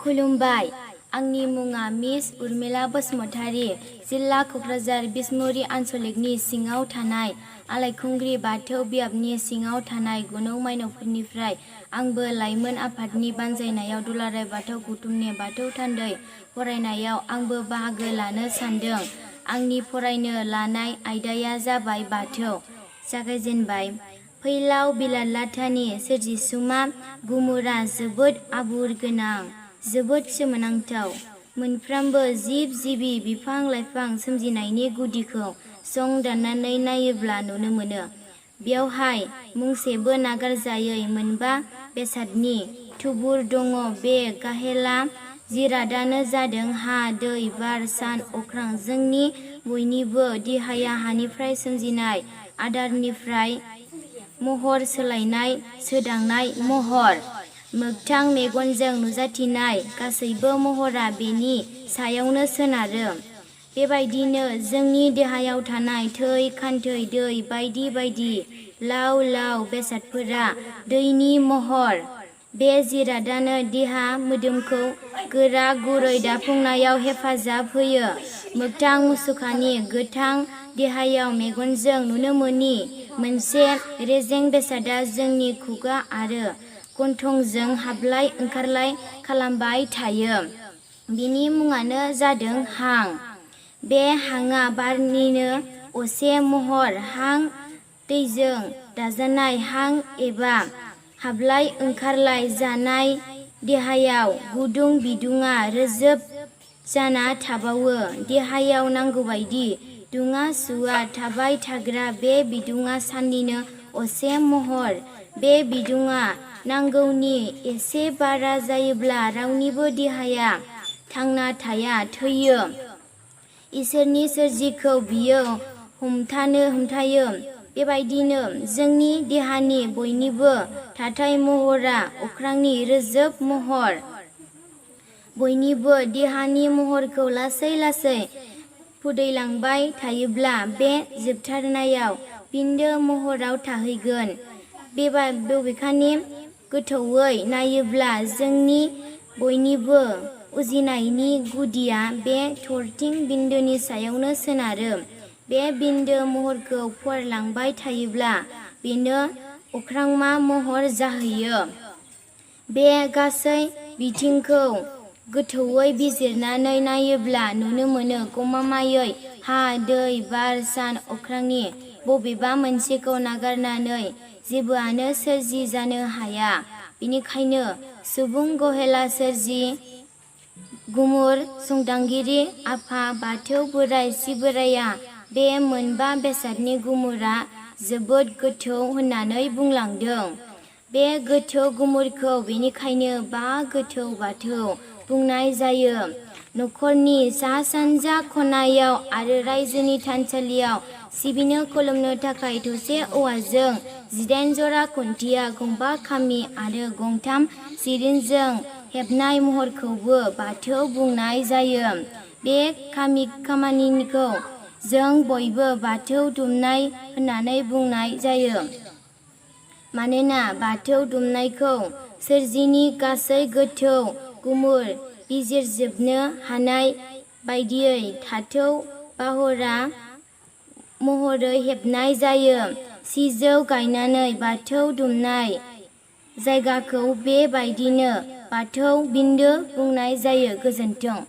खुलुमबाय। आंनि मुङा मिस उर्मिला बसुमतारी। जिल्ला क'क्राझार बिसमुरि आन्सलिकनि सिङाव थानाय आलायखुंग्रि बाथौ बियाबनि सिङाव थानाय गुनौ मायनावफोरनिफ्राय आंबो लाइमोन आफादनि बानजायनायाव दुलाराय बाथौ गौथुमनि बाथौ थान्दै फरायनायाव आंबो बाहागो लानो सानदों। आंनि फरायनो लानाय आयदाया जाबाय बाथौ। जागायजेनबाय। फैलाव बिलातलाथानि सोरजिसुमा गुमुरा जोबोद आबुर गोनां, जोबोद सोमोनांथाव। मोनफ्रोमबो जिब जिबि बिफां लाइफां सोमजिनायनि गुदिखौ सं दाननानै नायोब्ला नुनो मोनो। बेवहाय मुंसेबो नागारजायै मोनबा बेसादनि थुबुर दङ। बे गाहेला जिरादानो जादों हा, दै, बार, सान, अख्रां। जोंनि बयनिबो देहाया हानिफ्राय सोमजिनाय, आदारनिफ्राय महर सोलायनाय, सोदांनाय महर। मोगथां मेगनजों नुजाथिनाय गासैबो महरा बेनि सायावनो सोनारो। बेबायदिनो जोंनि देहायाव थानाय थै, खान्थै, दै बायदि बायदि लाव लाव बेसादफोरा दैनि महर। बे जिरादानो देहा मोदोमखौ गोरा गुरै दाफुंनायाव हेफाजाब होयो। मोगथां मुसुखानि गोथां देहायाव मेगनजों नुनो मोनि मोनसे रेजें बेसादा जोंनि खुगा आरो गन्थंजों हाबलाय ओंखारलाय खालामबाय थायो। बिनि मुङानो जादों हां। बे हांआ बारनिनो असे महर। हां दैजों दाजानाय हां एबा हाबलाय ओंखारलाय जानाय देहायाव गुदुं बिदुङा रोजोब जाना थाबावो। देहायाव नांगौबायदि दुङा सुवा थाबाय थाग्रा बे बिदुङा साननिनो असे महर। बे बिदुङा नांगौनि एसे बारा जायोब्ला रावनिबो देहाया थांना थाया, थैयो। इसोरनि सोरजिखौ बियो हमथायो। बेबायदिनो जोंनि देहानि बयनिबो थाथाय महरा अख्रांनि रोजोब महर। बयनिबो देहानि महरखौ लासै लासै फोदैलांबाय थायोब्ला बे जोबथारनायाव बिन्दो महराव थाहैगोन। बबेखानि गोथौयै नायोब्ला जोंनि बयनिबो उजिनायनि गुदिया बे थरथिं बिन्दोनि सायावनो सोनारो। बे बिन्दो महरखौ फुवारलांबाय थायोब्ला बेनो अख्रांमा महर जाहैयो। बे गासै बिथिंखौ गोथौयै बिजिरनानै नायोब्ला नुनो मोनो गमामायै हा, दै, बार, सान, अख्रांनि बबेबा मोनसेखौ नागारनानै जेबोआनो सोरजि जानो हाया। बेनिखायनो सुबुं गहेला सोरजि गुमुर संदांगिरि आफा बाथौ बोराइ सिबोराया बे मोनबा बेसादनि गुमुरा जोबोद गोथौ होननानै बुंलांदों। बे गोथौ गुमुरखौ बेनिखायनो बा गोथौ बाथौ बुंनाय जायो। नखरनि सा-सानजा खनायाव आरो रायजोनि थानसालियाव सिबिनो खुलुमनो थाखाय थसे औवाजों 18 जरा खुन्थिया, गंबा खामि आरो गंथाम जिरेंजों हेबनाय महरखौबो बाथौ बुंनाय जायो। बे खामानिखौ जों बयबो बाथौ दुमनाय होननानै बुंनाय जायो। मानोना बाथौ दुमनायखौ सोरजिनि गासै गोथौ गुमुर बिजिरजोबनो हानाय बायदियै थाथौ बाहरा महरै हेबनाय जायो। सिजौ गायनानै बाथौ दुमनाय जायगाखौ बेबायदिनो बाथौ बिन्दो बुंनाय जायो। गोजोन्थों।